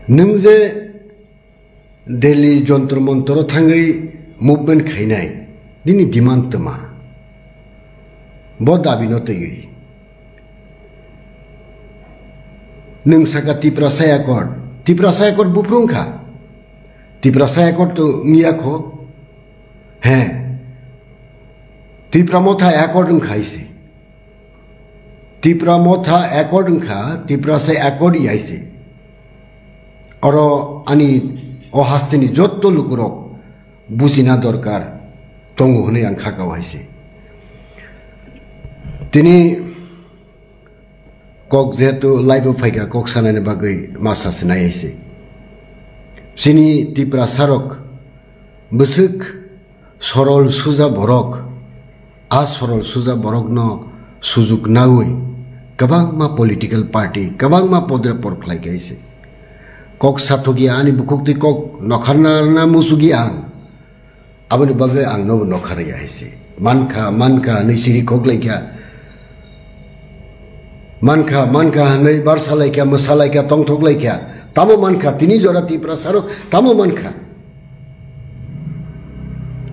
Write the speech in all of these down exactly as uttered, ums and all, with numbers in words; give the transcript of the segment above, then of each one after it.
Nwng je Delhi Jantar Mantar o thangwi movement khainai, nini demand twma? Bo dabi no twiwi. Nwng saka Tiprasa Accord, Tiprasa Accord buphuru wngkha. Tiprasa Accord to wngya kho. He. Tipra Motha Accord wngkha isi. Tipra Motha Accord wngkha, Tiprasa Accord ya isi. Oro ani o hasteni jotto lukurok bujina dorkar tongo hwnwi ang kha kao hai se. Tini kok jehetu live o phaikha, kok sanani bagwi masa se nai hai se. Chini Tiprasarok bwswk sorol suja borok, a sorol suja borokno sujuk naui kwbangma political party, kwbangma podre por khlai kha hai se. Kok sathokya ani bukhuk twi kok nokharna na muchukya ang. Aboni bagwi ang nobo nokharya hai se. Mankha, mankha hwnwi siri kok lai kha. Mankha, mankha hwnwi barsa lai kha, mwsa lai kha, tongthok lai kha. Tamo mankha, tini jora Tiprasarok tamo mankha.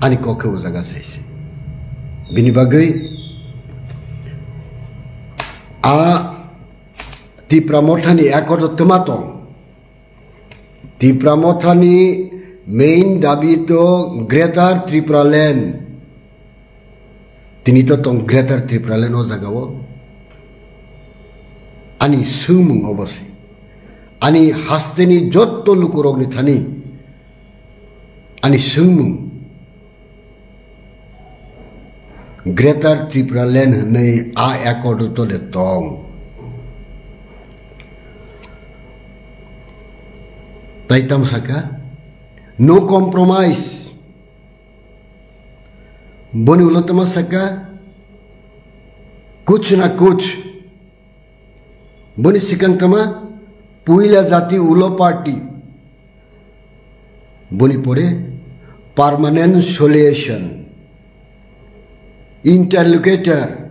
Ani kok khe o jaga sai se. Bini bagwi a Tipra Mothani Accord o twma tong. Tipra Mothani main dabi to Greater Tripura Land. Tini to tong Greater Tripura Land o jaga o. Ani swngmung obo se. Ani hasteni jotto lukurokni thani ani swngmung. Greater Tripura Land hwnwi a accord o tole tong. Tai tamo saka, no compromise. Boni ulo tamo saka, kuch na kuch. Boni sikang tama puila jati ulo party. Boni pore permanent solution. Interlocutor.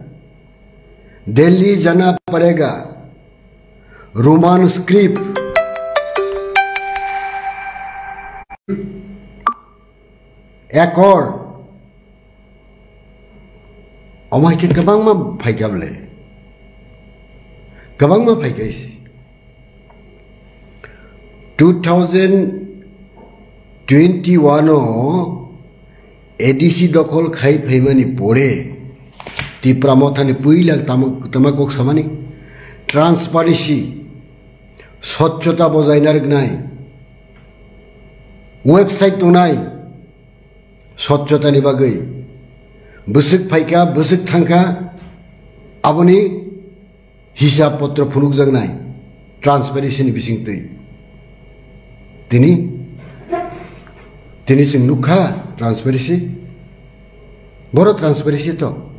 Delhi jana parega. Roman script. Accord. Omo hai khe kwbangma phaikha bwle. Kwbangma phaikha isi. Two thousand twenty-one o A D C dokhol khai phaimani pore Tipra Mothani puila tamo, tamo kok samani transparency, swchhota bojai narwknai, website tongnai, swchhotani bagwi bwswk phaikha, bwswk thangkha, aboni hisab potro phunukjaknai transparency ni bisingtwi. Tini, tini chwng nukha transparency. Boro transparency to.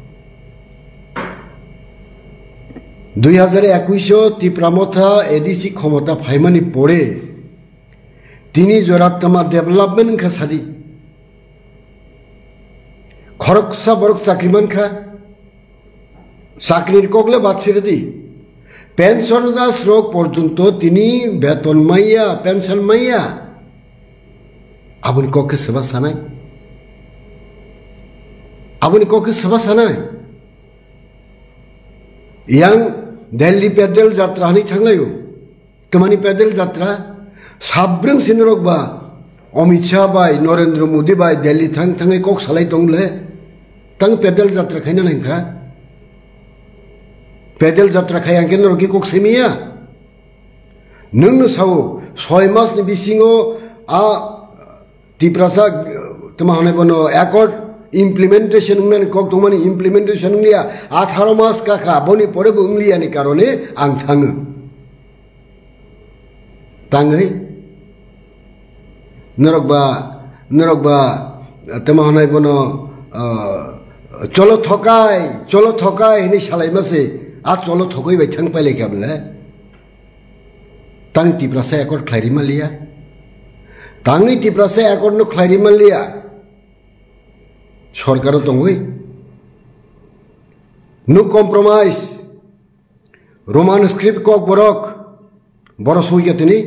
Dui hazar ekush o Tipra Motha A D C khomota phaimani pore tini jora tama development wngkha sadi. Khoroksa borok chakri mankha, chakri ni kok le bad siridi. Pension das rok porjonto tini beton maya, pension maya. Aboni kok khe soba sanai? Aboni kok khe soba sanai? Yang Delhi pedal jatra hani thanglayo. Twmani pedal jatra, sabrwng sinorok ba Amit Shah bai, Narendra Modi bai Delhi thang thangwi kok salai tong le, tang pedal jatra khaina nangkha. Pedal jatra khai ang khe norok khe kok simiya. Nwng no sao, soi mas ni bisingo a Tiprasa, tama hwnwi bono accord implementation wngnani kok tongmani implementation wngliya, atharo mas kakha, boni pore bo wngliya ni karone ang thango. Tangwi norok ba, norok ba, tama hwnwi bono, ah, cholo thokai, cholo thokai hwnwi salaima se, a cholo thokoi bai thang pailai kha bole. Tangwi Tiprasa accord khlai rima liya. Tangwi Tiprasa accord no khlai rima liya. Sorkar o tongwi. No compromise. Roman script kok borok. Boro soi khe tini.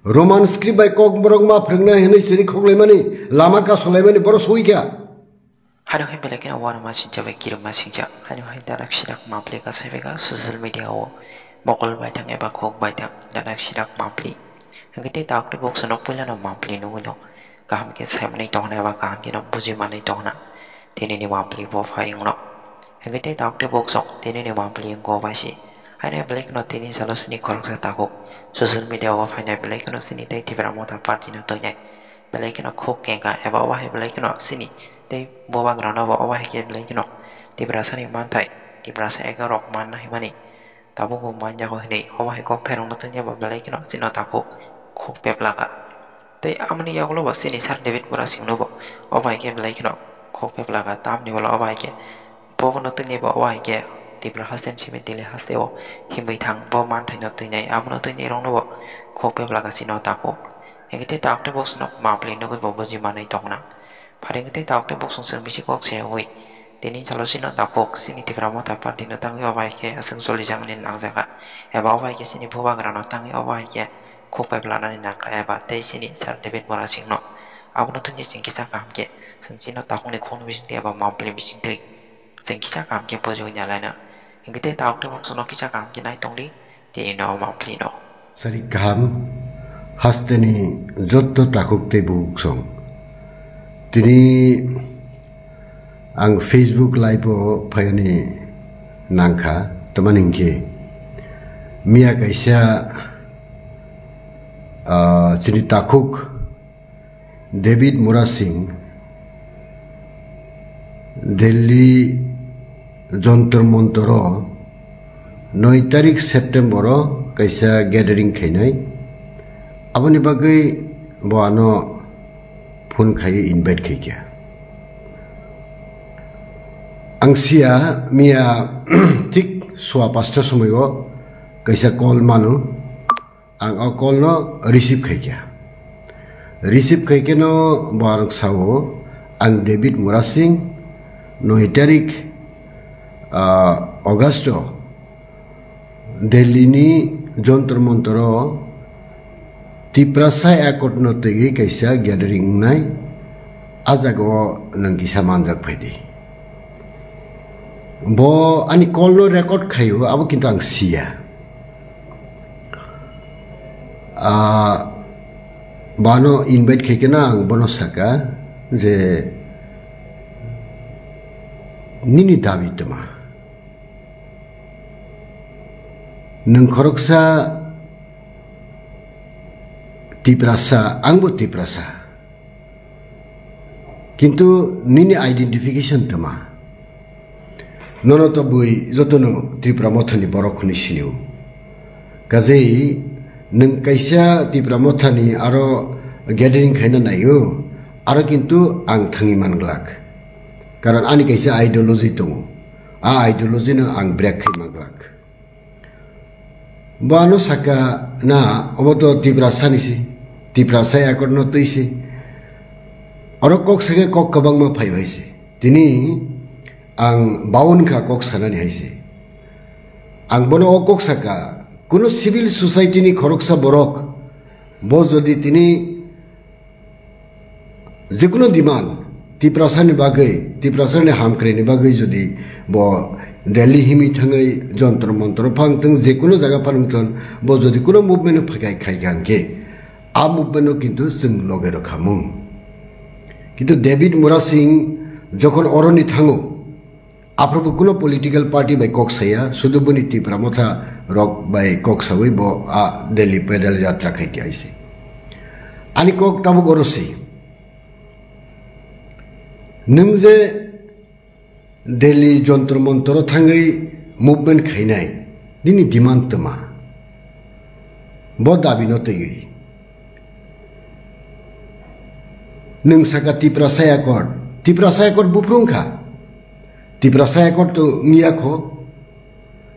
Roman script bai Kokborok ma phwrwngna hwnwi siri khoklaimani, lama kasolaimani borok soi kha. Haino hai belai kheno uanama sincha bai kirima sincha. Haino hai dadak sidak mapli kasai bai kha social media o mokol baithang eba khuk baithang dadak sidak mapli. Hwnkhe tei tabuk tei buksa no puila no mapli nugwi no kaham khe saimanwi tongna eba kaham khe no buji manwi tongna. Tini ni mapli bo phai wngno. Hwnkhe tei tabuk tei buksa tini ni mapli wngkha bai si. Haino belai kheno tini salo sini khoroksa takhuk social media o phainai belai kheno sini tei Tipra Motha party no twi nai. Belai kheno khuk kengkha eba obo hai belai kheno sini tei bubagrano bo obo hai khe belai kheno Tiprasani manthai, Tiprasa ego rok manna himani tabukbo manjago hinwi obo hai kokthairokno tungya bo belai kheno chini takhuk khuk peplaka. Tei amoni yagulo bo chini Sir David Murasingno bo obo hai khe belai kheno khuk peplaka, tamni ulo obo hai khe bobono tungya bo obo hai khe Tipra haste ni simi Delhi haste o himwi thang bo manthaino twngnai, abono twngnai rokno bo khuk peplaka chini takhuk. Hingke tei tabuk tei buksuno mapli nugwi bo buji manwi tongna. Pharing tei tabuk tei buksung chwng bisi kok se ui. Tini salo chini takhuk chini Tipra Motha party no tangwi obo hai khe aswk cholijaknani nangjakha. Eba obo hai khe chini bubagrano tangwi obo hai khe khuk paipa lanani nangkha eba tei chini Sir David Murasingno. Abono tungwi chwng kisa kaham khe chwng chini takhukni khukni bisingtwi eba mapli bisingtwi. Chwng kisa kaham khe bujiwi nalaina. Hingke tei tabuk tei buksuno kisa kaham khe nai tongdi, tini no mapli no. Sari kaham hasteni jotto takhuk tei buksong. Tini ang Facebook live o phayani nangkha, tamani hingke miya kaisa, ah, chini takhuk David Murasing Delhi Jontor Montor o noi tarik September o kaisa gathering khainai. Aboni bagwi bo ano phone khaiwi invite khaikha. Ang siya miya thik sua pasta somoi o kaisa call mano. Ang o call no receive khaikha. Receive khaikhe no bo ang sao, ang David Murasing, noi tarik, ah, August o Delhi ni Jontor Montor o Tiprasa Accord no twiwi kaisa gathering wngnai, a jaga o nwng kisa manjak phaidi. Bo ani call no record khaio, abo kintu ang siya. Ah, bano invite khaikhe no ang bono saka je, "Nini dabi tma? Nwng khoroksa Tiprasa, angbo Tiprasa." Kintu nini identification tma? Nono to bui jotono Tipra Mothani borok hwnwi sinio. Kajei nwng kaisa Tipra Mothani aro gathering khaina naio, aro kintu ang thangwi man glak. Karon ani kaisa ideology tongo. A ideology no ang break khai man glak. Bo ano saka na, obo to Tiprasa ni si, Tiprasa Accord no twi si. Oro kok sake kok kwbangma phai hai se. Tini ang baun kha kok sanani hai se. Ang bono o kok saka, kuno civil society ni khoroksa borok, bo jodi tini Jekuno demand, Tiprasani bagwi, Tiprasani hamkraini bagwi jodi bo Delhi himi thangwi Jontor Montor phang tong, jekuno jaga phang tong, bo jodi kuno movement phai khai kha hwnkhe, a movement no kintu chwng loge rw khamung. Kintu David Murasing jokhon oroni thango, Aphuru bo kuno political party bai kok saya, sudu boni Tipra Motha rok bai kok sawi bo a Delhi pedal yatra khai khe aise. Ani kok tabuk oro se. Nwng je Delhi Jontor Montor o thangwi movement khainai, nini demand tma? Bo dabi no twiwi. Nwng saka Tiprasa Accord. Tiprasa Accord buphuru wngkha. Tiprasa Accord to wngya kho.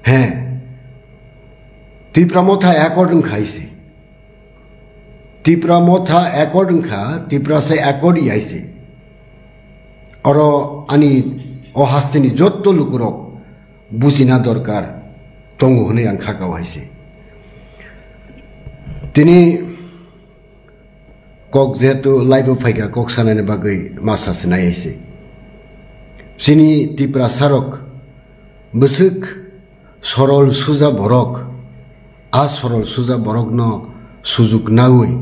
He. Tipra Motha Accord wngkha ise. Tipra Motha Accord wngkha, Tiprasa Accord ya ise. Oro ani o hasteni jotto lukurok bujina dorkar tongo hwnwi ang kha kau hai se. Tini Kok jehetu live o phaikha, kok sanani bagwi masa sinai se. Chini Tiprasa rok bwswk sorol suja borok, a sorol suja borokno sujuk naui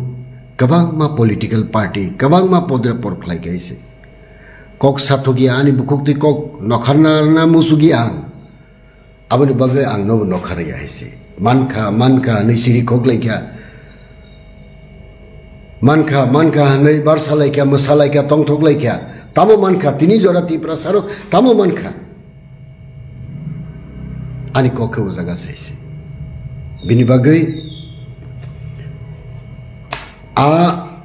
kwbangma political party, kwbangma podre por khlai kha se. Kok sathokya ani bukhuk twi kok nokharna na musugi ang. Aboni bagwi ang nobo nokha rwya hai se. Mankha, mankha hwnwi siri khoklaikha. Mankha, mankha hwnwi barsalaikha, mwsalaikha, tongthoklaikha. Tamo mankha, tini jora Tiprasa rok tamo mankha. Ani kok khe o jaga sai se. Bini bagwi a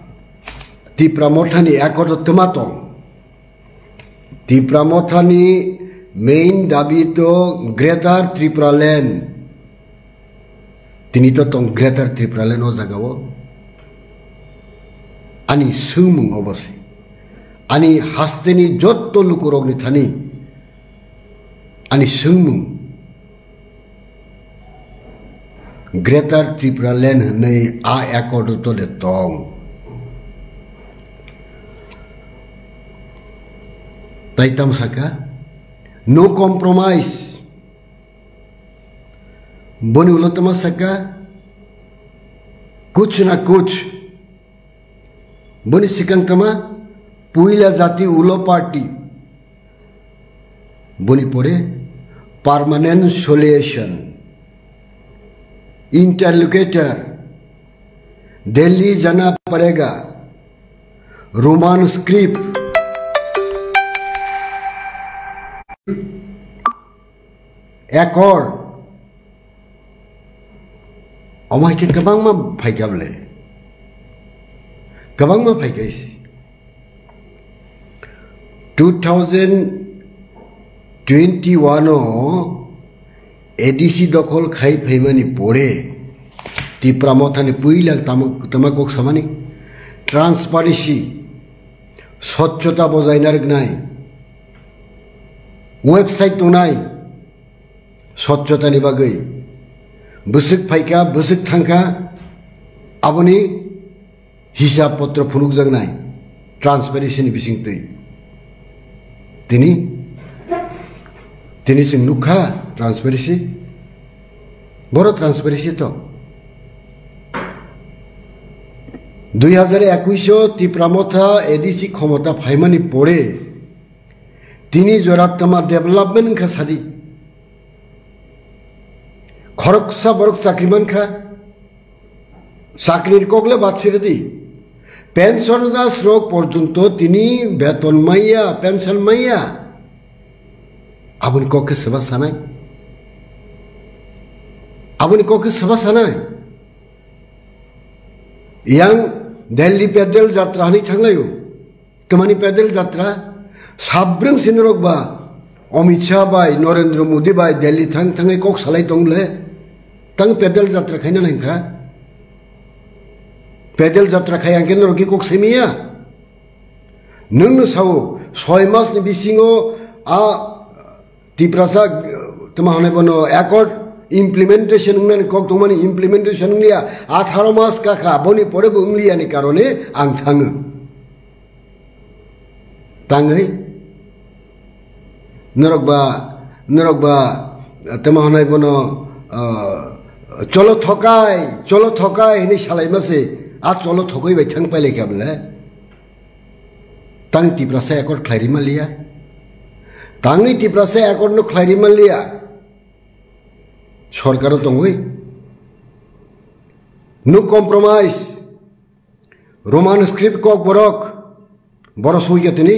Tipra Mothani accord o twma tong. Tipra Mothani main dabi to Greater Tripura Land. Tini to tong Greater Tripura Land o jaga o. Ani swngmung obo se. Ani hasteni jotto lukurokni thani. Ani swngmung. Greater Tripura Land hwnwi a accord o tole tong. Tai tamo saka? No compromise. Boni ulo tamo saka? Kuch na kuch. Boni sikang tama puila jati ulo party. Boni pore permanent solution. Interlocutor. Delhi jana parega. Roman script. Accord. Omo hai khe kwbangma phaikha bwle. Kwbangma phaikha isi. Two thousand twenty-one o A D C dokhol khai phaimani pore Tipra Mothani puila tamo-, tama kok samani transparency, swchhota bojai narwknai, website tongnai, swchhotani bagwi bwswk phaikha, bwswk thangkha, aboni hisab potro phunukjaknai transparency ni bisingtwi. Tini, tini chwng nukha transparency, boro transparency to. Dui hazar ekush o Tipra Motha A D C khomota phaimani pore tini jora tama development wngkha sadi. Khoroksa borok chakri mankha, chakri ni kokle bad siridi. Pension das rok porjonto tini beton maya, pension maya. Aboni kok khe soba sanai? Aboni kok khe soba sanai? Yang Delhi pedal jatra hani thanglayo. Twmani pedal jatra, sabrwng sinorok ba Amit Shah bai, Narendra Modi bai Delhi thang thangwi kok salai tong le, tang pedal jatra khaina nangkha. Pedal jatra khai ang khe norok khe kok semiya. Nwng no sao, soi mas ni bisingo a Tiprasa, tama hwnwi bono accord implementation wngnani kok tongmani implementation wngliya, atharo mas kakha, boni pore bo wngliya ni karone ang thango. Tangwi norok ba, norok ba, tama hwnwi bono, ah, cholo thokai, cholo thokai hwnwi salai mase, a cholo thokoi bai thang pailai kha bole. Tang Tiprasa accord khlai rima liya. Tangwi Tiprasa accord no khlai rima liya. Sorkaro tongwi. No compromise. Roman script kok borok. Boro soi kha tini.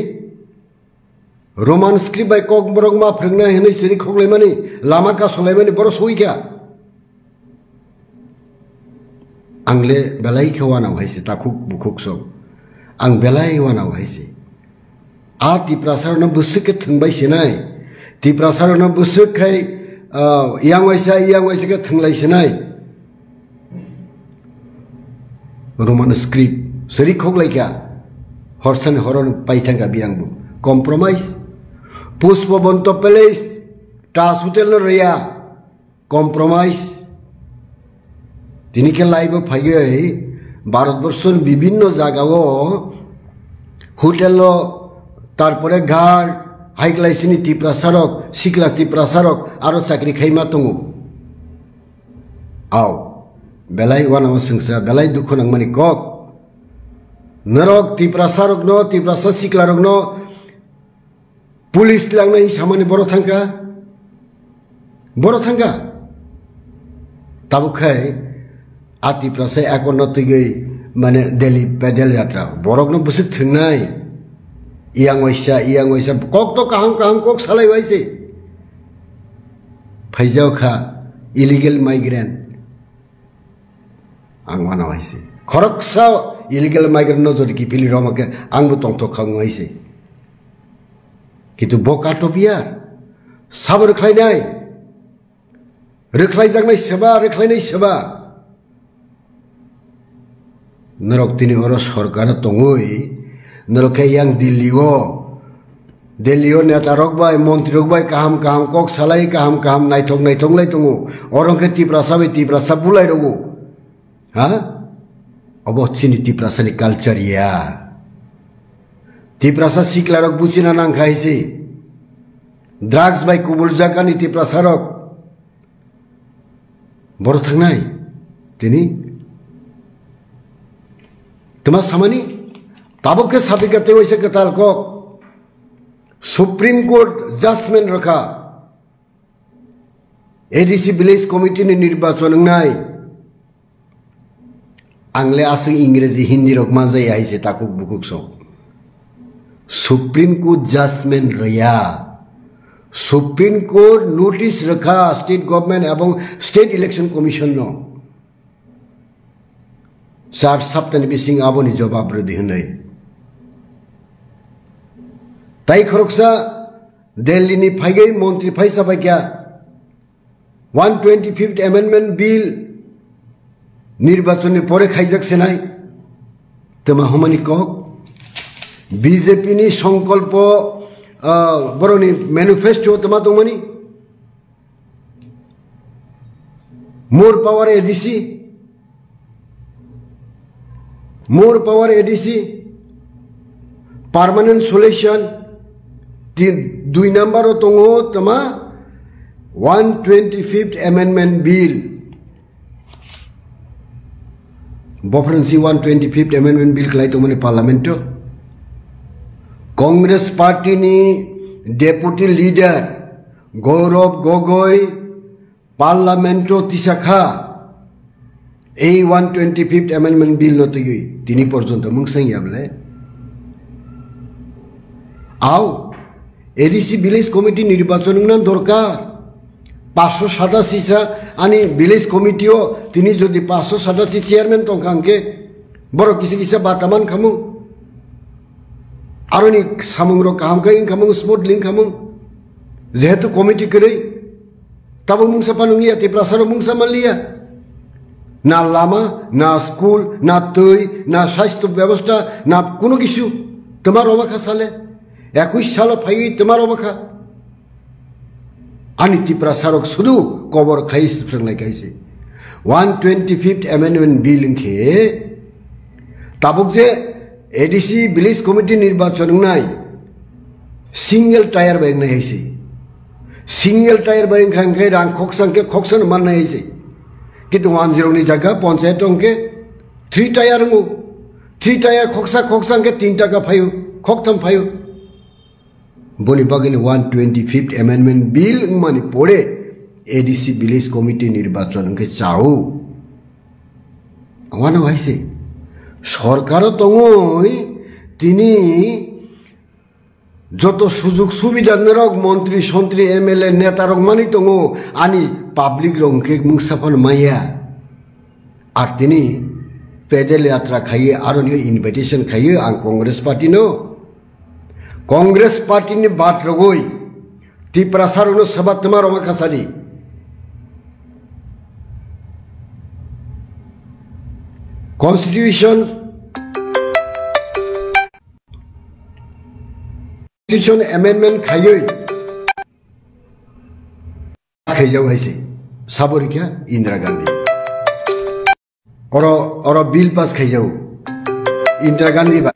Roman script bai kok borok ma phwrwngna hinwi siri khoklaimani, lama kasolaimani boro soi kha. Ang le belai khe wanao hai se, takhuk bukhuk song. Ang belai wanao hai se. A Tiprasa rokno bwswk khe thwngbai sinai. Tiprasa rokno bwswk khai, ah, yang waisa, yang waisa khe thwnglai sinai. Roman script. Siri khoklai kha. Horsani horo paithang kha biyang bo. Compromise. Pushpabanta Palace. Taj Hotel no rwya. Compromise. Tini khe live o phaiwi Bharatborsoni bibhinno jagao hotelo, tarpore guard, hai khlaisini Tiprasarok, sikla Tiprasarok aro chakri khaima tongo. Ao, belai uanama swngsa, belai dukhu nangmani kok. Norok Tiprasarokno, Tiprasa siklarokno police langnai samani borok thangkha? Borok thangkha? Tabuk khai a Tiprasa akorno twigwi mane Delhi pedal yatra. Borokno bwswk thwngnai. Iyang waisa, iyang waisa. Kok to kaham kaham kok salai waise. Phaijao kha illegal migrant. Ang uanama waise. Khoroksa illegal migrant no jodi kiphilwi rwma khe ang bo tongthok kha wng waise. Kintu bo kato biyar. Sabo rwkhlainai. Rwkhlaijaknai seba, rwkhlainai seba. Norok tini oro sorkaro tongwi, norok khe yang Delhi o, Delhi o neta rok bai, montri rok bai kaham kaham kok salai, kaham kaham naithok naithok lai tongo. Oro khe Tiprasa bai Tiprasa bulai rogo. Ha? Obo chini Tiprasa ni culture ya. Tiprasa sikla rok buchina nang khai se. Drugs bai kubul jakani Tiprasa rok. Boro thangnai. Tini. Tuma samani. Tabuk khe sapika tei waisa kwtal kok. Supreme Court judgment rwkha. A D C Village Committee ni nirbachon wngnai. Ang le aswk Ingreji Hindi rok manjaya hai se takhuk bukhuk song. Supreme Court judgment rwya. Supreme Court notice rwkha state government ebong state election commission no. Char saptani bising aboni jobab rwdi hwnwi. Tai khoroksa Delhi ni phaigwi montri phaisa phaikha. One twenty fifth Amendment Bill nirbachon ni pore khaijak senai. Tuma humani kok. B J P ni songkolpo, ah, boroni manifesto tuma tongmani. More power A D C. More power A D C, permanent solution, tin, dui number o tongo toma one twenty fifth Amendment Bill. Bophron si one twenty fifth Amendment Bill khlai tongmani Parliament o. Congress Party ni Deputy Leader Gaurav Gogoi Parliament o tisa kha, ei one twenty fifth Amendment Bill no twiwi tini porjonto mungsang ya bole. Au, A D C Village Committee nirbachon wngna dorkar. Paanch sho satashi sa ani Village Committee o tini jodi paanch sho satashi chairman tongkha hwnkhe borok kisa kisa bata man khamung. Aroni samung rok kaham khe wng khamung, smoothly wng khamung. Jehetu committee kwrwi, Tabuk mungsa phano wngya, Tiprasa rok mungsa manliya. Na lama, na school, na twi, na sastho bebosta, na kuno kisu. Twma roma kha sale. Ekwis salo phaiwi twma roma kha. Ani Tiprasa rok sudu kobor khai swpranglai khai se. One twenty fifth Amendment Bill wngkhe tabuk je A D C Village Committee nirbachon wngnai, single tier bai wngnai hai se. Single tier bai wngkha hwnkhe rang khoksa hwnkhe khoksa no mannai hai se. Kintu one zero ni jaga ponchayat wngkhe three tier wngo. Three tier khoksa khoksa hwnkhe tin taka phaio, khoktham phaio. Boni bagwino one twenty fifth Amendment Bill wngmani pore A D C Village Committee nirbachon wngkhe chao. Wano hai se. Sorkaro tongoi tini joto sujuk subida norok montri sontri M L A neta rok mani tongo, ani public rok hwnkhe mungsa phano maya. Ar tini pedal yatra khaiwi aroni invitation khaiwi ang Congress party no, Congress party ni bat rogwi Tiprasa rokno swba twma roma kha sadi. Constitution, Constitution amendment khaiwi khaijak hai se. Sabo rikha Indira Gandhi. Oro, oro bill pass khaijago. Indira Gandhi ba.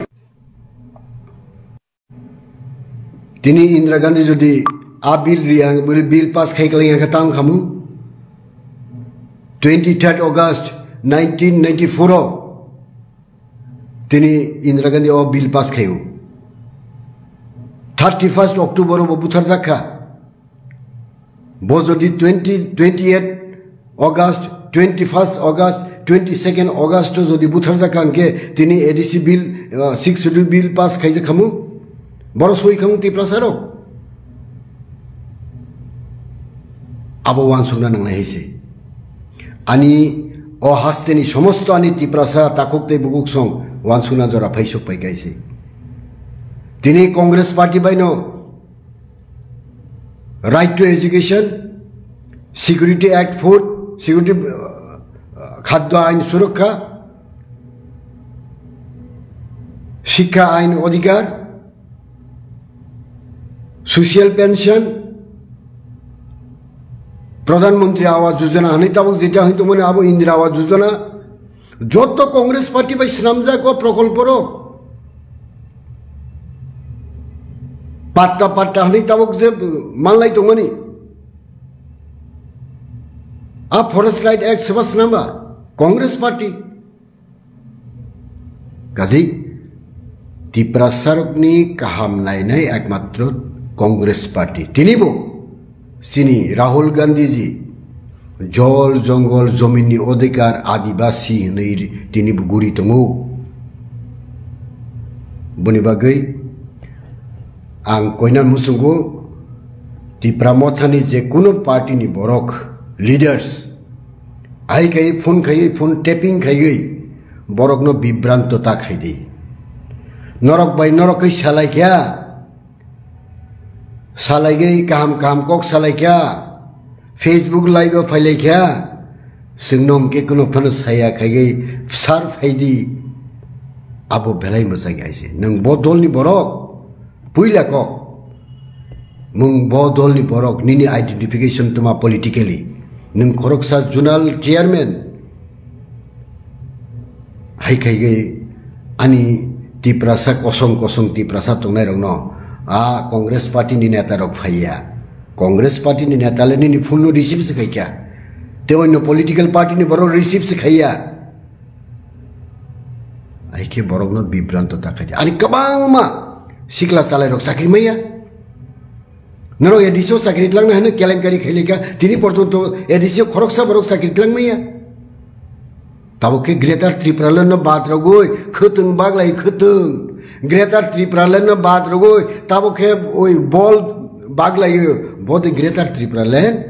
Tini Indira Gandhi jodi a bill riya, bill pass khai khlaiya khe tang khamu. Twenty-third August nineteen ninety-four o tini Indira Gandhi o bill pass khaio. Thirty-first October o bo buthar jakha. Bo jodi twenty, twenty-eight August, twenty-first August, twenty-second August o jodi buthar jakha hwnkhe tini A D C bill, uh, sixth schedule bill pass khaijak khamu. Boro soi khamu Tiprasa rok. Abo wansukna nangnai hai se. Ani o hasteni somosto ani Tiprasa takhuk tei bukhuk song wansukna jora phaisuk pai kai se. Tini Congress party bai no Right to education, Security Act four, Security, uh, Khadyo Ain Surakha, Shikha Ain Adhikar, Social Pension, Pradhan Mantri Awas Yojana, hwnwi tabuk jetia hwnwi tongmani abo Indira Awas Yojana, Jotto Congress party bai swnamjak o prokolpo rok. Patta patta hwnwi tabuk je manlai tongmani. A Forest Right Act soba swnamba Congress party. Kazi Tiprasarokni kaham nainai ekmatro Congress party. Tinibo Chini Rahul Gandhi ji jol, jongol, jomin ni odhikar, adibasi hinwi tini bo guri tongo. Boni bagwi ang koina muchungo Tipra Motha ni je kuno party ni borok leaders hai khai phone khai phone tapping khai borok no bibranto ta khai di. Norok bai norok kai salai kya. Salaigwi kaham kaham kok salaikha, Facebook live o phailaikha, chwngno hwnkhe kheno phano saya khaigwi sar phaidi, abo belai mwchang aise. Nwng bo dolni borok, puila kok, nwng bo dolni borok, nini identification tuma politically, nwng khoroksa zonal chairman, hai khaigwi ani Tiprasa kosong kosong Tiprasa tongnairokno a Congress party ni neta rok phaiya. Congress party ni neta le nini phone no receive se khaikha. Te onno political party ni borok receive se khaiya. Hai khe borokno bibranto ta khaidi. Ani kwbangma sikla chalairok chakri maya. Norok A D C o chakri tlangna hino kelenkari khailika, tini porjonto A D C o khoroksa borok chakri tlangmaya. Tabuk khe Greater Tripura Land no bad rogwi khwtwng baglai khwtwng. Greater Tripura Land no bad rogwi tabuk khe oi bol baglai bodi Greater Tripura Land.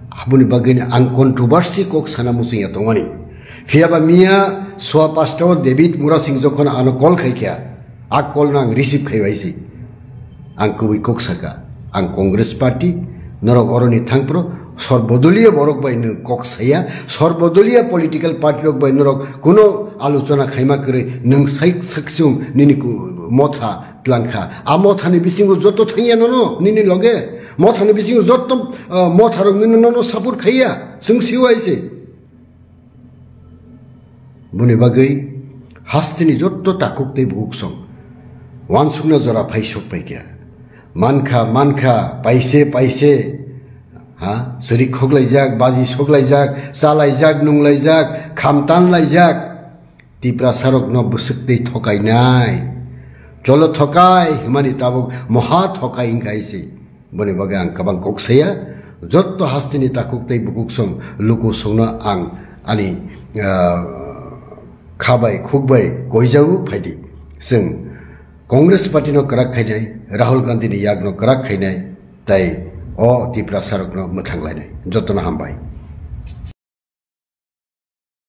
Aboni bagwi ang controversy kok sana muchungya tongmani. Phiyaba miya sua pasta o David Murasing jokhon ano call khaikha, a call no ang receive khaibai se. Ang kubui kok saka, ang Congress party, norok oroni thangpro, sorbodoliya borok bai no kok saya, sorbodoliya political party rok bai norok kuno alochona khaima kwrwi, nwng sai saksung nini ku-, motha tlangkha. A mothani bisingo joto thangya nono, nini loge. Mothani bisingo joto, ah, motharok nini nono support khaiya. Chwng siwai se. Boni bagwi hasteni joto takhuk tei bukhuk song wansukna jora phai sok paikha. Mankha, mankha, paise, paise. Ha? Suri khoklaijak, baji soklaijak, chalaijak, nunglaijak, khamtan laijak. Tiprasarokno bwswk twi thokainai. Cholo thokai hwnmani tabuk moha thokai wngkha se. Boni bagwi ang kwbang kok saya. Jotto hasteni takhuk tei bukhuk song luku songno ang ani, ah, kha bai khuk bai koijago phaidi. Chwng Congress party no kwrak khainai, Rahul Gandhi ni yak no kwrak khainai, tei o Tiprasarokno mwthang lainai. Jottono hambai.